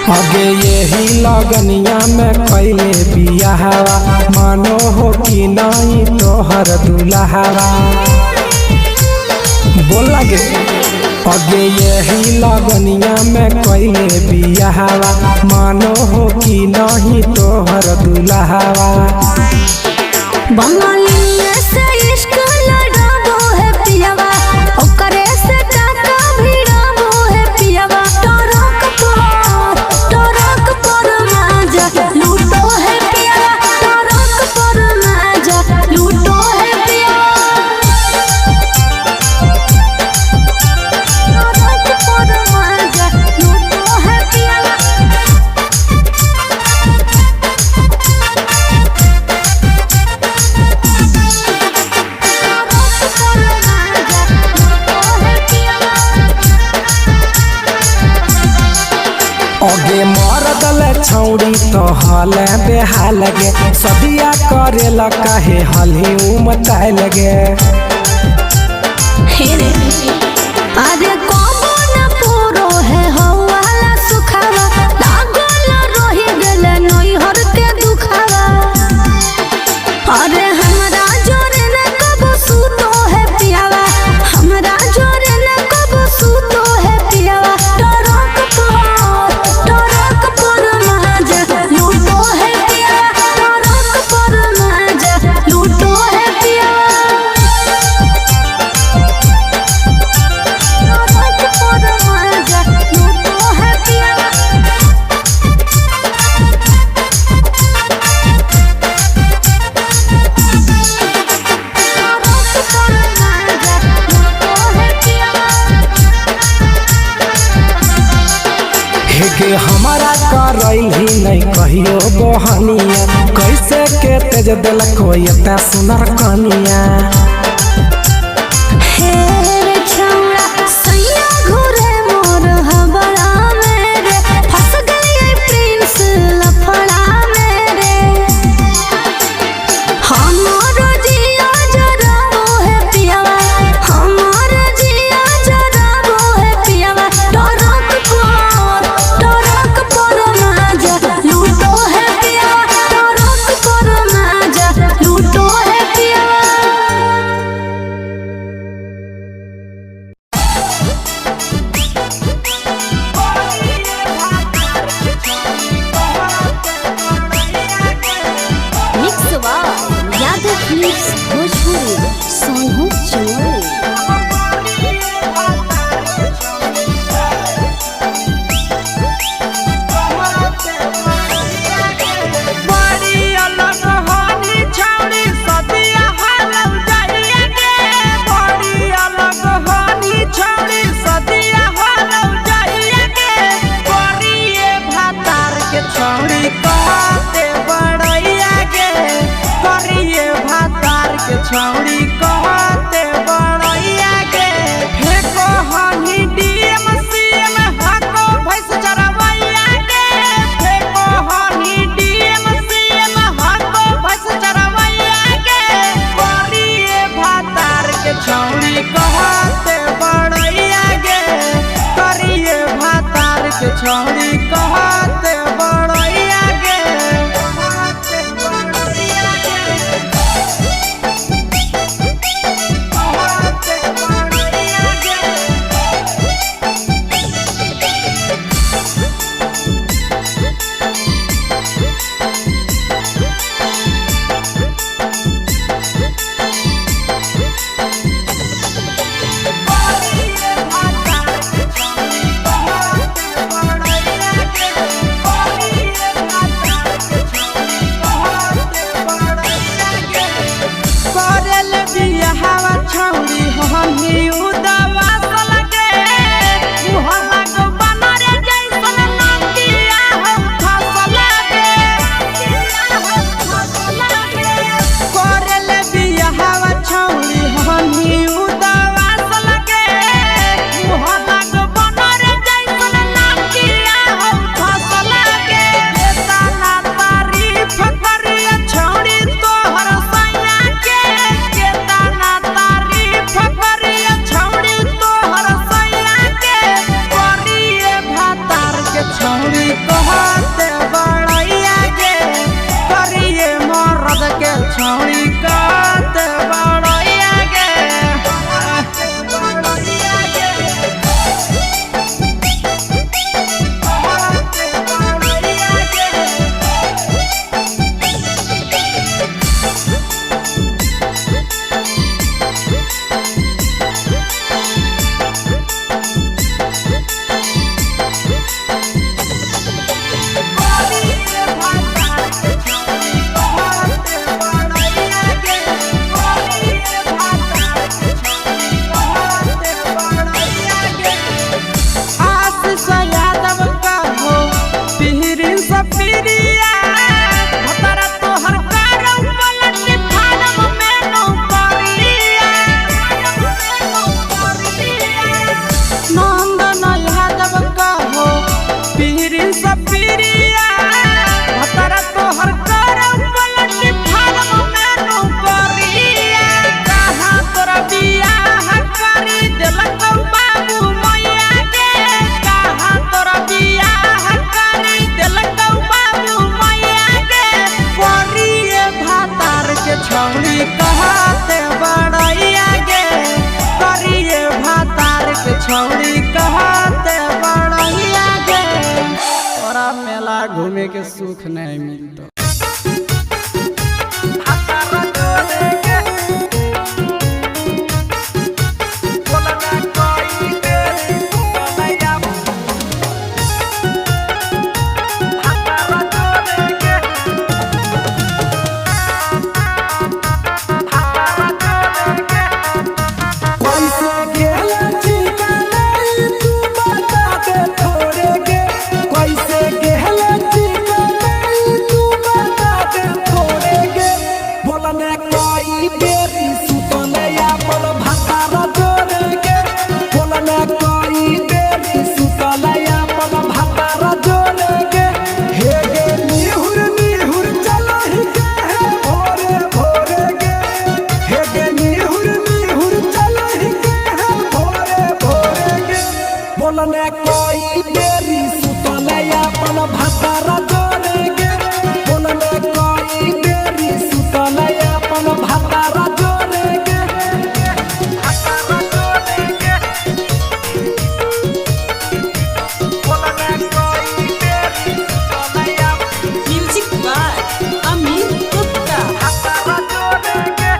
आगे यही लगनिया में कैले बियाहवा, मानो हो कि नहीं तोहर दुल्हावा। बोल लगे आगे यही लगनिया में कैले बियाहवा, मानो हो कि नहीं तोहर दुल्हावा। बंगाली से इश्क लड़ाबो है पियावा, ओकरे से टाका भिड़ाबो है पियावा। टरक पर माजा लूटो है पियावा, टरक पर माजा लूटो है पियावा, टरक पर माजा लूटो है पियावा। आगे मरदल छौड़ी तो हल बेहाल गे, सदिया करेला काहे हलही उमताए लगे। हेरे अरे कबो न पूरो है हवाला सुखावा, लागल रही गेल नैहर के दुखावा। अरे हमरा जोरे न कबो सुतो है पियावा, हमरा जोरे न कबो सुतो है पियावा। टरक पर माजा लूटो है पियावा, टरक पर माजा लूटो है पियावा, टरक पर माजा लूटो है पियावा। टरक पर माजा लूटो है पियावा। हेगे हमारा करैली नहीं कहियो बहनिया, कैसे के तेज देलको एते सुनर कनिया। हे रे छौड़ा सैया घुरे मोर हबड़ा मेरे, फंस गई प्रिंस लफड़ा मेरे। हमर जिया जराबो है पियावा, हमर जिया जराबो है पियावा। टरक पर माजा लूटो है पियावा, टरक पर माजा लूटो है पियावा। Mix Yadav films Bhojpuri Sonu Chamoli. बड़ी अलग होनी छौड़ी सदिया हालल जाइया गे, बड़ी अलग होनी छौड़ी सदिया हालल जाइया गे। करिए भातार के छौड़ी कहते बड़ैया गे, करिए भातार के छौड़ी कहते बड़ैया गे। फेको हनी डीएम सीएम हाको भैंस चरवैया गे, फेको हनी डीएम सीएम हाको भैंस चरवैया गे। करिए भातार के छौड़ी कहते बड़ैया गे, करिए भातार के छौड़ी कहते बड़ैया गे, कहते बड़ैया गे, कहते बड़ैया गे। भागे के सुख नहीं मिलतो। कैसे गेला चिकनाई तू बता दे थोड़े गे, कैसे गेला चिकनाई तू बता दे थोड़े गे। बोलने कोई बेरी सुतले अपन भातारा जोड़े गे, बोलने कोई बेरी सुतले अपन भातारा जोड़े गे। हे गे निहुर निहुर चलहि के है भोरे भोरे गे, हे गे निहुर निहुर चलहि के है भोरे भोरे गे। बोलने कोई बेरी सुतले अपन भातारा जोड़े गे, बोलने कोई बेरी सुतले अपन भातारा जोड़े गे। भातारा जोड़े गे, बोलने कोई बेरी सुतले अपन म्यूजिक बाय अमित गुप्ता। भातारा जोड़े गे।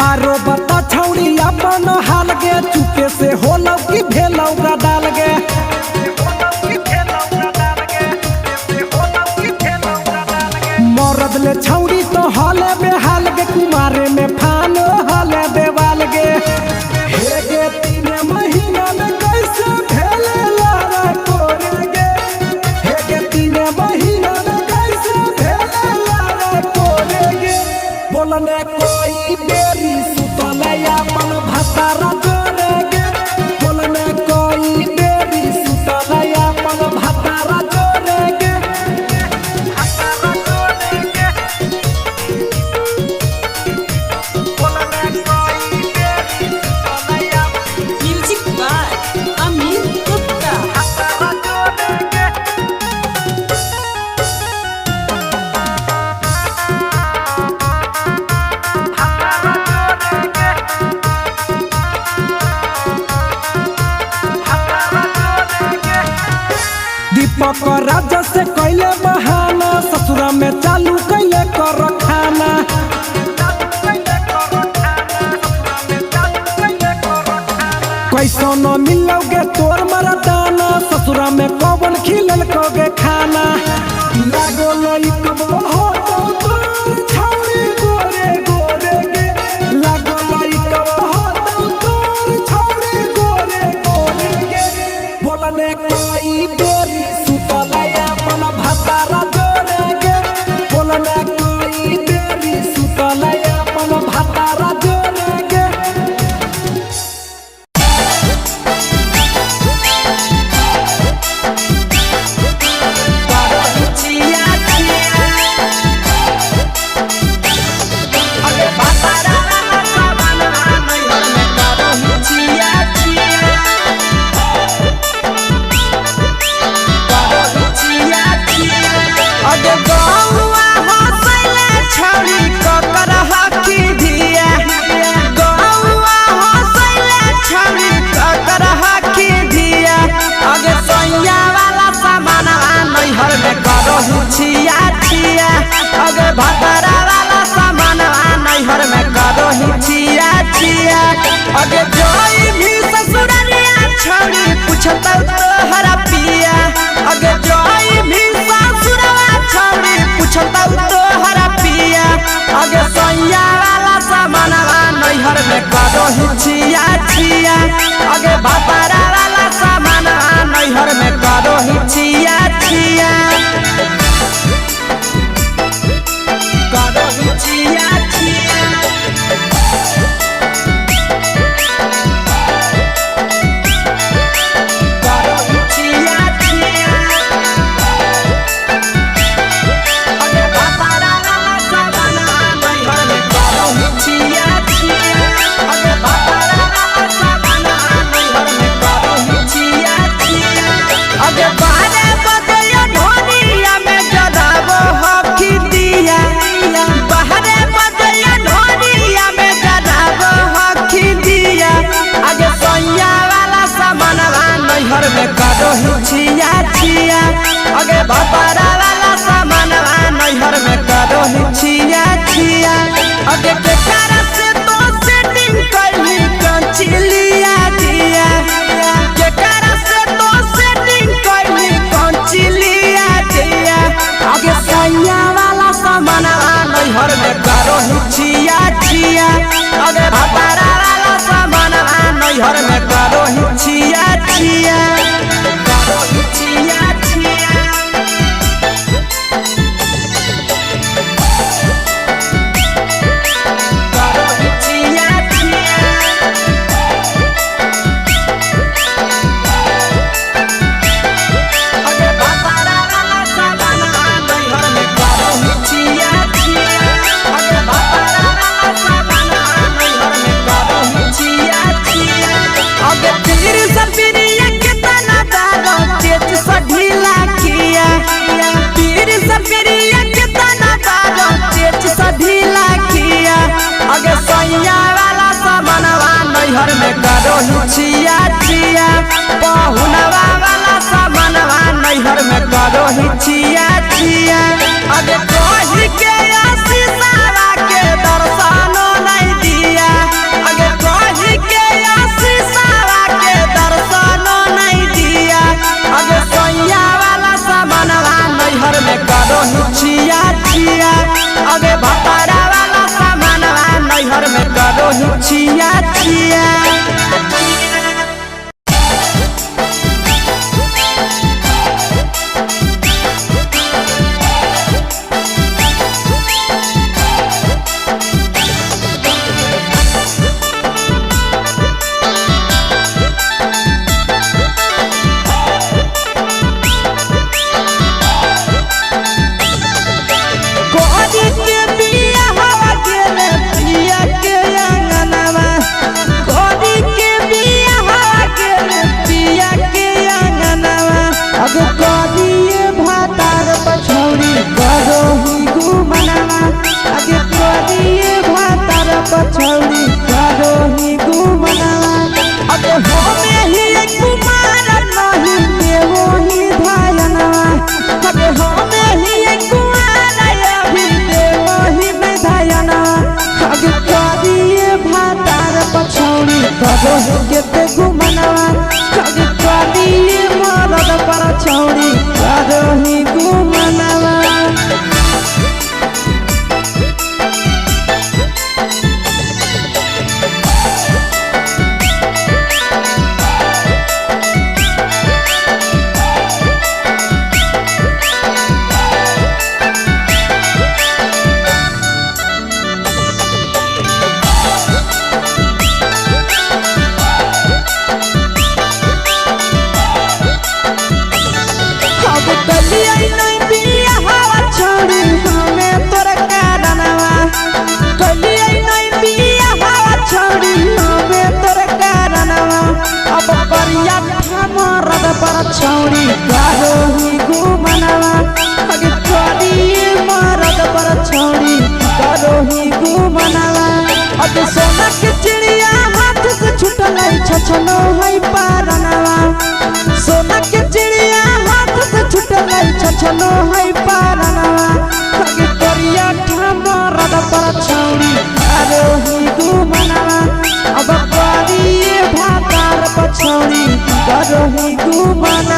आरो बता छौड़ी अपन हाल गे, चुपे से होलौ कि भेलौ डाल गे। मरद ले छौड़ी तो हले बेहाल गे, कुमारे में फानो हले देवाल गे। हे गे तीन महीना में कैसे भेले लारा कोरे गे, हे गे तीन महीना में कैसे भेले लारा कोरे गे। बोलने कोई बेरी सुतले अपन भातारा जोड़े गे, बोलने कोई बेरी सुतले अपन भातारा जोड़े गे। भातारा जोड़े गे, बोलने कोई बेरी सुतले अपन म्यूजिक बाय अमित गुप्ता। भातारा जोड़े गे। भातारा जोड़े गे, भातारा जोड़े गे। दीपक राजा से कैले बहाना, ससुरा में चालू कैले कर खाना। कैसो न मिलोगे तोर मरदाना, ससुरा में कौन खिलल कोगे खाना। लागो लइकबो हो तो तोर छौरी गोरे गोरे गे, लागो लइकबो हो तो तोर छौरी गोरे गोरे गे। बोलने कोई बेरी सुतले अपन भातारा जोड़े गे, बोलने कोई बेरी सुतले अपन भातारा जोड़े गे। अगे गौआ हंसैले छौड़ी ककर हकी धिया, गौआ हंसैले छौड़ी ककर हकी धिया। अगे सैया वाला सामान नैहर में करहु छिया छिया, अगे भतरा वाला सामान नैहर में करहु छिया छिया। अगे जोई भी ससुररिया छौड़ी पूछतौ तोहरा पिया, अगे जोई भी ससुरवा छौड़ी पूछतौ तोहरा पिया। अगे सैया वाला सामानवा नैहर में करहु छिया छिया, अगे भतरा वाला सामानवा नैहर में करहु छिया छिया, करहु छिया छिया। करहु छिया छिया। अगे भतरा वाला सामानवा नैहर में करहु छिया छिया, अगे भतरा वाला सामानवा नैहर में लिया दिया केकरा से तो सेटिंग कैली कंची लिया दिया आगे सैया वाला सामानवा नैहर में करो ही छिया छिया अगे भतारा वाला सामानवा नैहर में करो ही छिया छिया करो ही छिया छिया करो ही छिया छिया। अगे भतारा वाला सामानवा नैहर में करो ही छिया छिया अगे भतारा वाला सामानवा नैहर में करो ही छिया छिया अगे पीर सपिरिया कितना दारो चेच सा ढीला किया पीर सपिरिया कितना दारो चेच सा ढीला किया अगे सैया वाला सामानवा नैहर में करो ही छिया छिया पहुनवा वाला सामानवा नैहर में करो ही छिया छिया अगे कही के आशीषावा के दर्शनो नहीं दिया अगे कही के आशीषावा के दर्शनो नहीं दिया अगे सैया वाला सामानवा नैहर में करो ही छिया छिया अगे भतारा वाला सामानवा नैहर में करो ही छिया छिया। कोरी के बिया हवा गेले पिया के अंगनवा कोरी के बिया हवा गेले पिया के अंगनवा अब कोरी भातार पछौरी करो ही गुमनवा अब कोरी भातार पछौरी करो ही गुमनवा अब होमे ही कुमार नहीं देवो ही धायनवा अब होमे ही कुमार अभी देवो ही में धायनवा अब करिए भातार पछौरी करो ही केते गुमनवा अब करिए मरद पर छौरी करो ही गुमनवा। अब कलिया नहीं बिया हवा छोड़ी हमें तोर कारणवा कलिया नहीं बिया हवा छोड़ी हमें तोर कारणवा अब परिया मरद पर छौरी करो ही गुमनवा अब करिए मरद पर छौरी करो ही गुमनवा अब सोना के चिड़िया हाथ से छुटल छछनो है पारनवा सोना के चिड़िया हाथ से छुटल छछनो है पारनवा अगे करिया मरद पर छौरी करो ही गुमनवा अब करिए भातार पछौरी करो ही गुमनवा।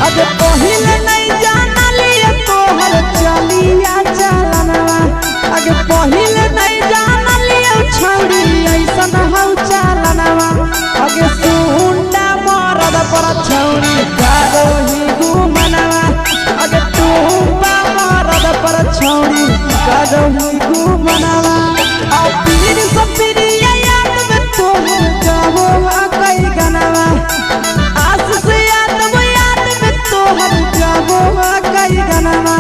अरे पहिले नहीं जानलिए तोहर चलिया चलनवा अगे पहिले नहीं जानलिए छौरी ऐसन हौ चलनवा अगे सुंडा मरद पर छौरी करो ही गुमनवा अगे टूपा मरद पर छौरी करो ही गुमनवा आ पीर सपिरिया याद में तोहर गावो आ कई गनवा आस से याद वो याद में तोहर गावो आ कई गनवा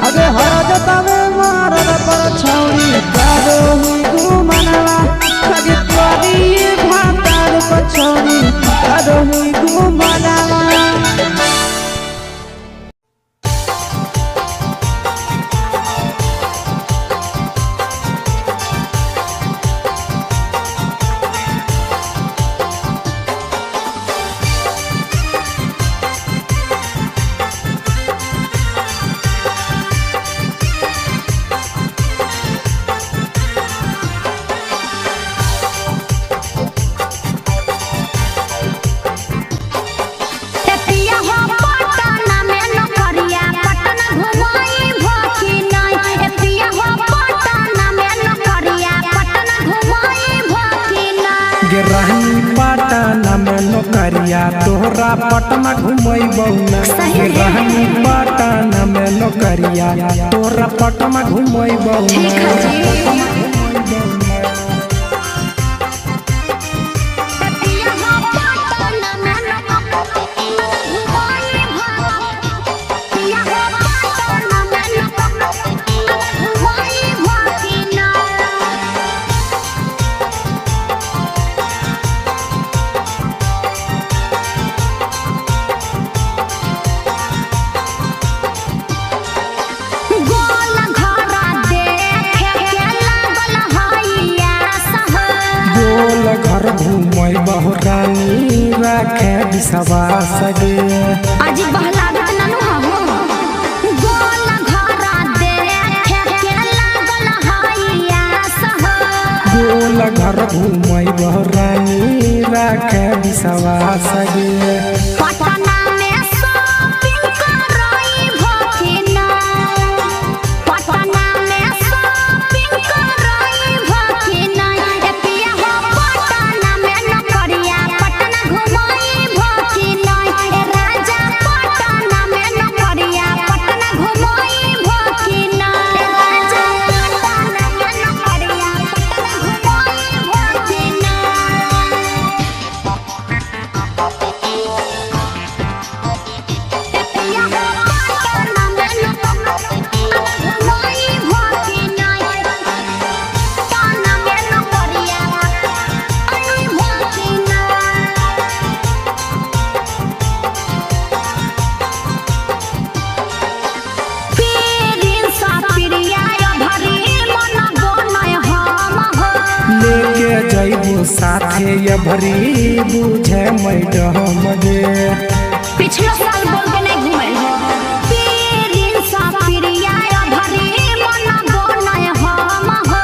अगे हर जतवे मारद पर छौरी करो ही गुमनवा अगे तोरी भातार पछौरी करो ही गुमनवा। नौकरिया तोहरा पटना घुमैबौ ना। सही गे है। रानी पटना में नौकरिया तोहरा पटना घुमैबौ ना। ठीक है जी। गोल घरा देखे के लागल हैया सह। गोल घर घुमैबौ रानी राखे विश्वास गे। अजी बहलावत ननु हो। गोल घरा देखे के लागल हैया सह। गोल घर घुमैबौ रानी राखे विश्वास गे। पटना में शॉपिंग करई भखिना। पटना में शॉपिंग करई भखिना। ए पिया हो पटना में नौकरिया पटना घुमई भखिना। ए राजा पटना में नौकरिया पटना घुमई भखिना। ए राजा पटना में नौकरिया पटना घुमई भखिना। लेके जैबो साथे ये भरी बुझे मैडम गे। पिछलो साल बोल के नहीं घूमे हो। पीरिन सा प्रिया भरी मन बनय हम हो।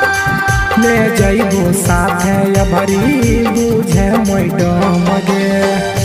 ले जैबो साथे ये भरी बुझे मैडम गे।